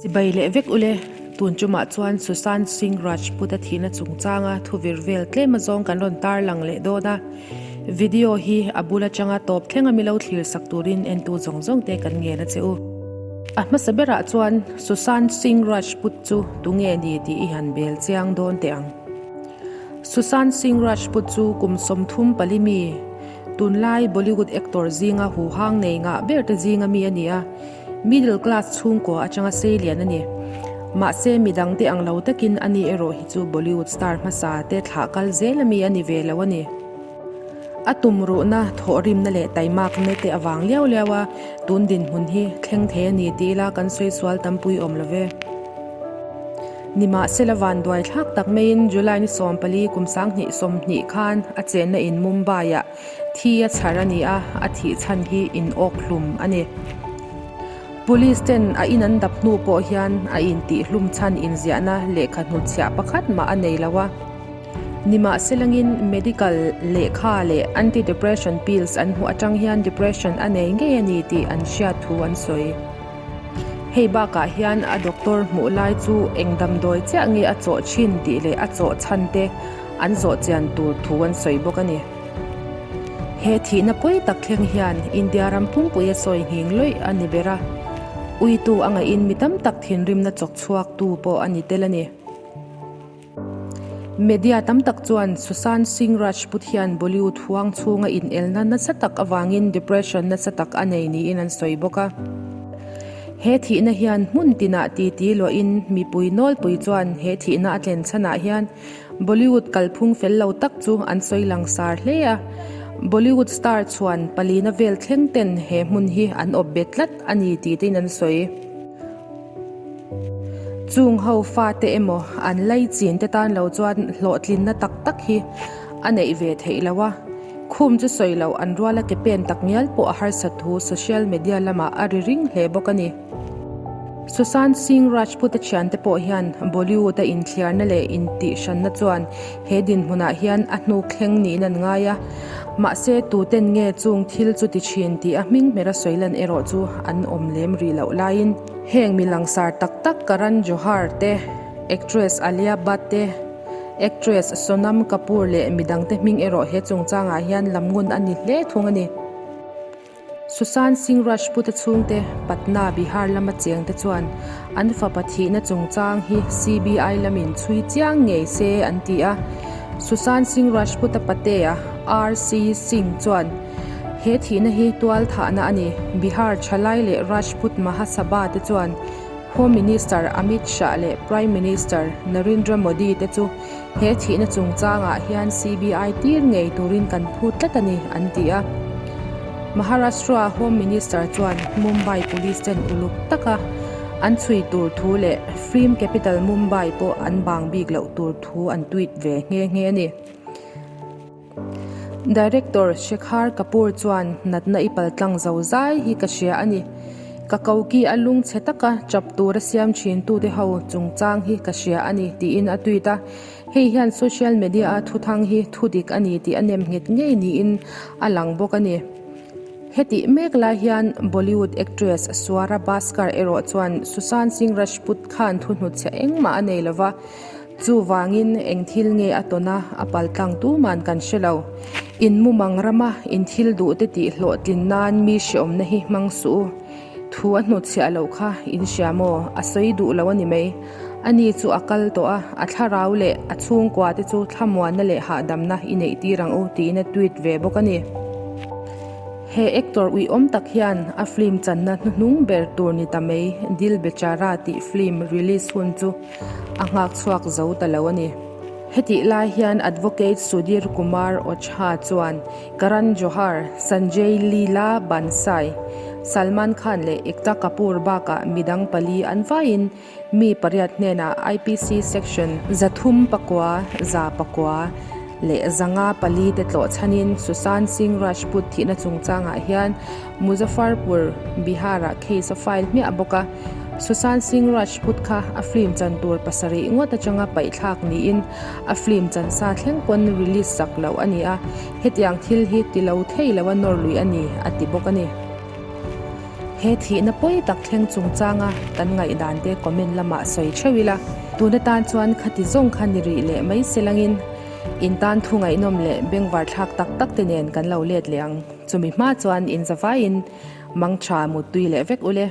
Chibai leh vek ule, tun chumah chuan Sushant Singh Rajput-a thihna chungchanga thu vir vel tlem azawng kan rawn tarlang leh dawn a. Video hi a bul atanga tawp thleng a milo thlir sak turin entu zawng zawng te kan ngen a che u. A hmasa berah chuan Sushant Singh Rajput chu tunge ni tih i han bel chiang dawn teh ang. Sushant Singh Rajput chu kum 34 mi, tunlai Bollywood actor zinga huhang nei ngah ber te zinga mi a ni a. Middle class chhungkua atanga sei lian a ni. Mahse midang te ang lo takin ani erawh hi chu Bollywood star hmasa te thlah kal zel ami a ni ve lo a ni. A tum ruhna, thawhrimna leh taimakna te avang liau liau a tun dinhmun hi thleng thei a ni ti ila kan sawi sual tampui awm lo ve. Nimahsela vanduai thlak tak maiin July ni 14 kum 2020 khan a chenna in Mumbai-ah Thi a chhar a ni a, a thih chhan hi in awk hlum a ni. Police ten a in an dap hnu pawh hian a intih hlum chhan inziahna lehkha hnutchhiah pakhat mah a nei lo a. Nimahselangin medical lehkha leh anti-depression pills an hmuh atang hian depression a nei ngei a ni tih an hriat thu an sawi. Hei bakah hian a doctor hmuh lai chu eng damdawi chiah nge a chawh thin tih leh a chawh chhan te an zawh chian tur thu an sawi bawk a ni. He thihna pawi tak thleng hian India ram pumpui a sawi nghing lawih a ni ber a, uitu a ngaihin mi tam tak thinrimna chawk chhuak tu pawh a ni tel a ni. Media tam tak chuan Sushant Singh Rajput hian Bollywood huang chhunga inelna nasa tak avangin depression nasa tak a nei niin an sawi bawk a. He thihna hian hmun tinah titi luahin mipui nawlpui chuan he thihna a thlen chhanah hian Bollywood kalphung fel lo tak chu an sawi langsar hle a, Bollywood star chhuan palina vel thleng ten he hmun hi an awp bet tlat a ni tih tein an sawi. Chung ho fate emaw an lei chin te tan lo chuan hlawhtlinna tak tak hi a neih ve theih lo a, khum chu sawi loh an ruala ke pen tak ngial pawh a harsat thu social media lamah a ri ring hle bawk a ni. Sushant Singh Rajput-a thiante pawh hian Bollywood-a inthliarna leh intihhranna chuan he dinhmunah hian a hnuk thleng niin an ngai a, mahse tuten nge chung thil chu ti thin tih a hming hmera sawi lan erawh chu an awm lem rih loh laiin heng mi langsar tak tak Karan Johar te, actress Alia Bhatt te, actress Sonam Kapoor leh midangte hming erawh he chungchangah hian lam ngun a ni hle thung a ni. Sushant Singh Rajput-a chhungte Patna, Bihar lama chengte chuan an fapa thihna chungchang hi CBI lamin chhui chiang ngei se an ti a. Sushant Singh Rajput-a patea RC Singh chuan, He thihna hi tual thahna a ni. Bihar thalai leh Rajput Mahasabha te chuan Home Minister Amit Shah leh Prime Minister Narendra Modi te chu He thihna chungchangah hian CBI tir ngei turin kan phut tlat a ni, an ti a. Maharashtra Home Minister chuan Mumbai Police ten uluk taka an chhui tur thu leh Film Capital Mumbai pawh an bang bik loh tur thu an tweet ve nghe nghe a ni. Director Shekhar Kapoor chuan natna i paltlang zo zai hi ka hria a ni. Ka koki a lungchhe taka chap tura siam thin tute ho chungchang hi ka hria a ni tiin a tweet a. Hei hian social media a thuthang hi thudik a ni tih a nem nghet ngei niin a lang bawk a ni. Hetih mek lai hian Bollywood actress Swara Bhaskar erawh chuan Sushant Singh Rajput khan thuhnutchhiah engmah a nei lova, Chuvangin eng thil nge a tawn a, a paltlang tuman kan hre lo. In mumang rama in thil duh te tih hlawhtlin nan mi hreawmna hi hmang suh u. Thu a hnutchhiah loh kha in hria maw? A sawi duh lo a ni mai. Ani chu a kal tawh a, a thlarau leh a chhungkua te chu thlamuanna leh hahdamna i neih tir ang u tiin a tweet ve bawk a ni. He actor uiawm tak hian a film channa hnuhnung ber tur ni ta mai Dil Bechara tih film release hun chu a nghak chhuak zo ta lo a ni. Hetih lai hian Advocate Sudhir Kumar Ojha chuan Karan Johar, Sanjay Leela Bhansali, Salman Khan leh Ekta Kapoor bakah midang pali an vaiin mi pariat hnenah IPC Section 309, 100 leh 504 te tlawh chhanin Sushant Singh Rajput thihna chungchangah hian Muzaffarpur, Bihar-ah case a file hmiah bawk a. Sushant Singh Rajput kha a film chan tur pasarih ngawt atanga paihthlak niin a film chan sa thleng pawn release sak loh a ni a, hetiang thil hi ti lo thei lo a nawr lui a ni, a ti bawk a ni. He thihna pawi tak thleng chungchanga kan ngaihdan te comment lamah sawi theuh ila, tun atan chuan khati zawng kha ni rih leh mai se langin in tan thu ngaihnawm leh bengvar thlak tak tak te nen kan lo let leh ang. Chumi hma chuan in zavaiin mangtha muttui leh vek ule.